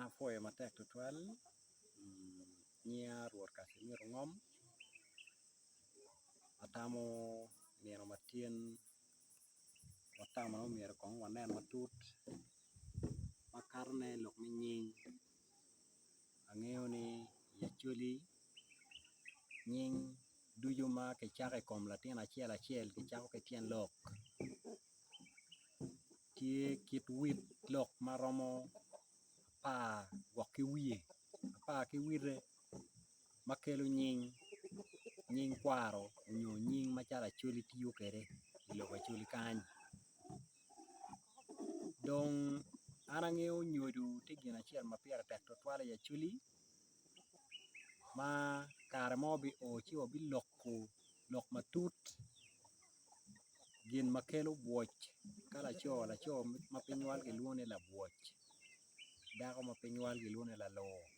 An apwoyo matek tutwal nyinga Rwot Kacimiro Ngom atamo nino ma tyen watamo ni myero kong wanen matut makatone lok me nying angeyo ni i Acholi nying ducu ma kicako i kom latin acel acel kicako ki tyen lok tye kit wit lok ma romo apar gwok ki wiye apar ki wite ma kelo nying nying kwaro nyo nying macalo Acholi tiyo kwede i lobo Acholi kany dong an angeyo nyodo tye gin acel ma pire tek tutwal i Acholi ma kare mo bio ci wabiloko lok matut gin ma kelo bwoc ka laco laco ma pe nywal kilwongo ni labwoc dako ma pe nywal kilwongo ni lalur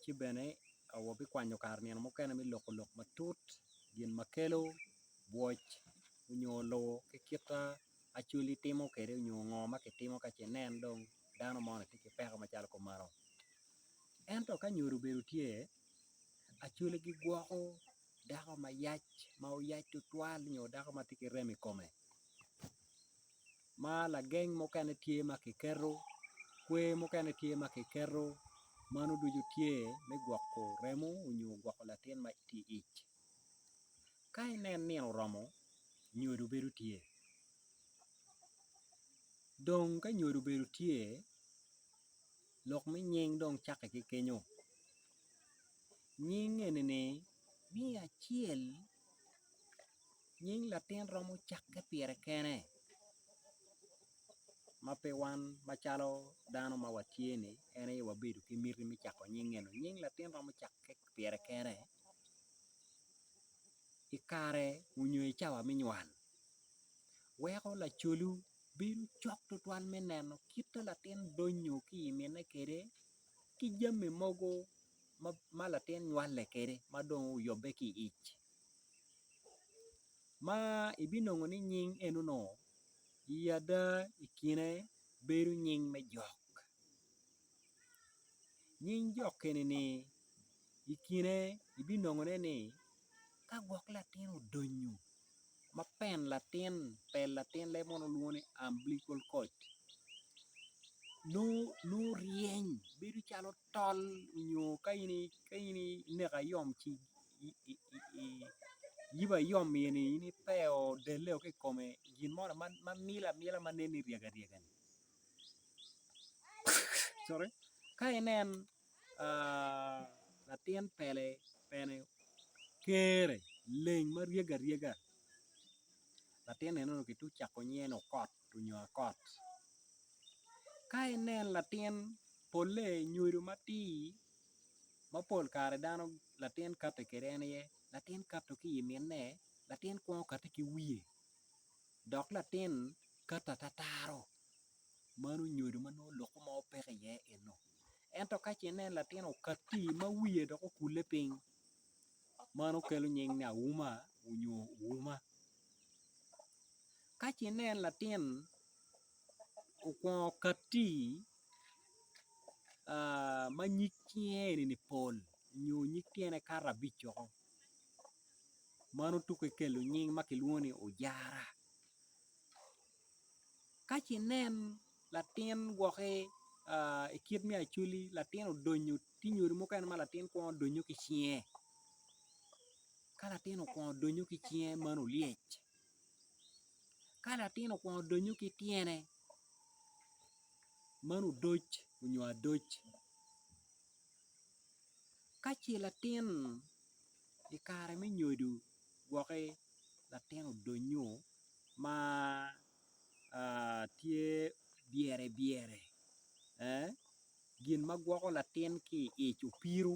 ci bene wabikwanyo kare nino mukene me loko lok matut gin ma kelo bwoc nyo lur ki kit ma Acholi timo kwede nyo ngo ma kitimo ka ce inen dong dano moni tye ki peko macalo kumeno ento ka nyodo obedo tye Acholi gigwoko dako ma yac ma oyac tutwal nyo dako ma tye ki remo i kome ma lageng mukene tye ma kiketo kwer mukene tye ma kiketo meno ducu tye me gwoko remo nyo gwoko latin ma tye i ic. Ka inen nino oromo nyodo bedo tye dong ka nyodo obedo tye lok me nying dong cakke ki kenyo nying eni-ni me acel nying latin romo cakke pire kene ma pe wan macalo dano ma watye-ni en aye wabedo ki miti me cako nying eno nying latin romo cakke pire kene i kare nyo i cawa me nywal weko lacolu bedo cok tutwal me neno kit ma latin donyo ki i minne kwede ki jami mogo ma latin nywale kwede ma dong oyubbe ki i ic ma ibinongo ni nying enunu i ada i kine bedo nying me jok nying jok eni-ni i kine ibinongone ni ka gwok latin odonyo ma pen latin pel latin leb munu lwongo ni umbilical cord nongo ryeny bedo calo tol nyo ka in ineko ayom ci iyibo ayom eni in ipeo delle ki i kome gin mo ma mil amila ma nen ni ryek aryeka-ni ka inen latin pele pene kere leng ma ryege aryega latin enoni kitye cako nyinge ni okot nyo akot ka inen latin polle nyodo matir ma pol kare dano latin kati kwede en aye latin kato ki i minne latin kwongo kati ki wiye dok latin kato atataro. Mano nyodo ma nongo loko mo peke iye eno ento ka ce inen latin okatti ma wiye dok okulle piny mano kelo nying ni auma nyo uma ka ce inen latin okwongo katti ma nyig cinge eni pol nyo nyig tyene kato abic woko mano tuko kelo nying ma kilwongo ni ojara. Ka ce inen latin gwoki i kit me acholi latin odonyo tye nyodo mukene ma latin kwongo donyo ki cinge ka latin okwongo donyo ki cinge meno olyec ka latin okwongo donyo ki tyene meno odoc nyo adoc ka ce latin i kare me nyodo gwoki latin odonyo ma tye byere byere gin ma gwoko latin ki i ic opiru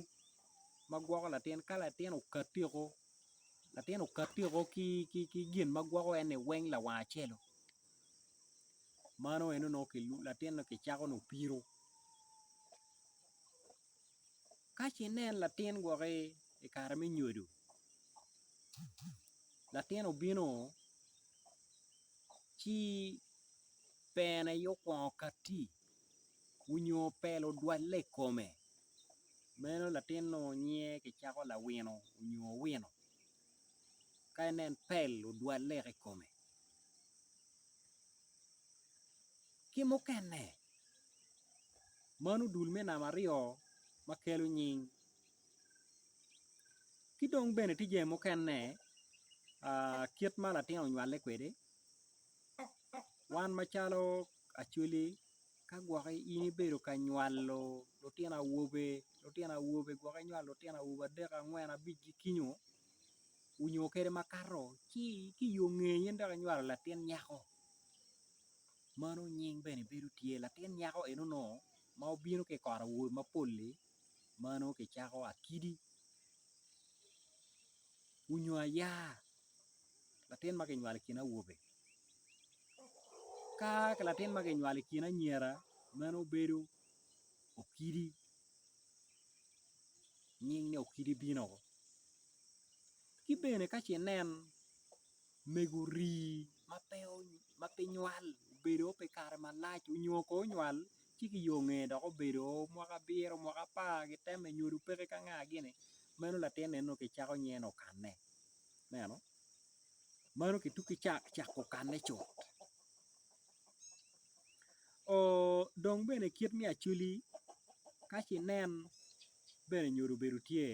ma gwoko latin ka latin okatti woko latin okatti woko ki gin ma gwoko en-ni weng lawang acel-lu mano eno nongo latin-ni kicako ni opiru. Ka ce inen latin gwoki i kare me nyodo latin obino ci pene aye okwongo katti. Onyo pelo odwalle i kome meno latin-nu nyinge kicako lawino nyo owino ka inen pel odwalle i kome ki mukene mano dul me namba aryo ma kelo nying ki dong bene tye jami mukene kit ma latin onywale kwede wan macalo Acholi ka gwoki in ibedo ka nywalo lutino awobe lutino awobe gwoki inywalo lutino awobe adek angwen abic ki kenyo onyo kede makato ci ki yo ngeye in dok inywalo latin nyako mano nying bene bedo tye latin nyako eno nu ma obino ki i kot awobe mapol-li mano kicako akidi onyo ayaa latin ma kinywalo i kin awobe ka latin ma kinywalo i kin anyira meno bedo okidi nying ni okidi bino ki bene ka ce inen mego rii ma pe nywal obedo pi kare malac nyo ko onywal ci ki yo ngeye dok obedo mwaka abiro mwaka apar giteme nyodo peke ka nga gini meno latin eno kicako nyinge ni okanne ineno meno kituki cako kanne cut dong bene kit me acholi ka ci inen bene nyodo obedo tye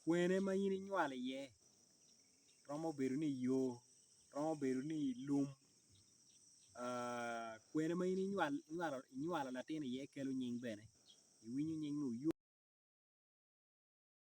kwene ma in inywalo iye romo bedo ni i yo romo bedo ni i lum kwene ma in inywalo latin iye kelo nying bene iwinyo nying ni Oyoo.